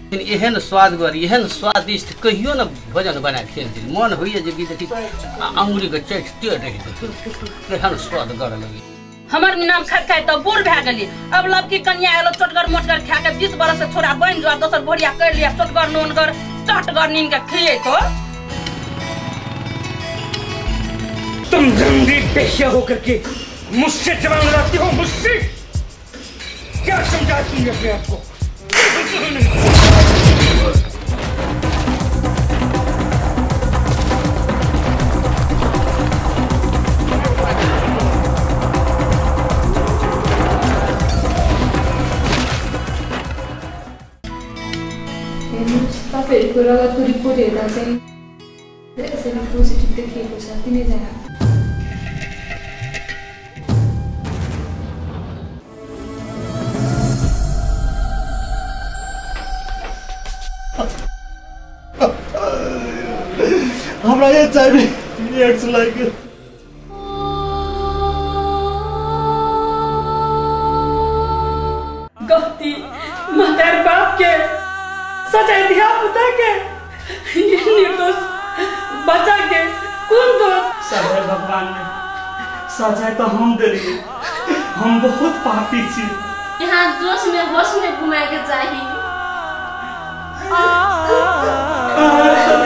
एहन स्वादगर एहन स्वादिष्ट कहियो न भोजन बना खेल दिन मन होइए जे कि देखी अंगुरी के चटते रहि एहन स्वादगर लगे। हमर नाम खाइत खाइत तऽ बूढ़ भए गेली। अब लबकी कन्या एलो चोटगर मोटगर खा के 20 बरस से छोरा बनि जो दोसर भोरिया कर लिया चोटगर नोनगर चटगर नीन के खिए तो तुम जंगली पेशिया होकर के मुझसे जवान लड़ाती हो, मुझसे क्या समझाती है अपने आप को? तपाईँहरूको रगतको रिपोर्ट हेर्दा चाहिँ एचआइभी पोजिटिभ देखिएको छ तिनैजना। हमरा एचआइभी एड्स लागि गेल। गलती मतार बाप के सजाय दिया पुता के ये निर्दोष बच्चा के कौन दोष? सजाय भगवान ने सजाय तो हम दिलिए, हम बहुत पापी छी। यहाँ जोश में होश में घुमाए के चाहिए। सब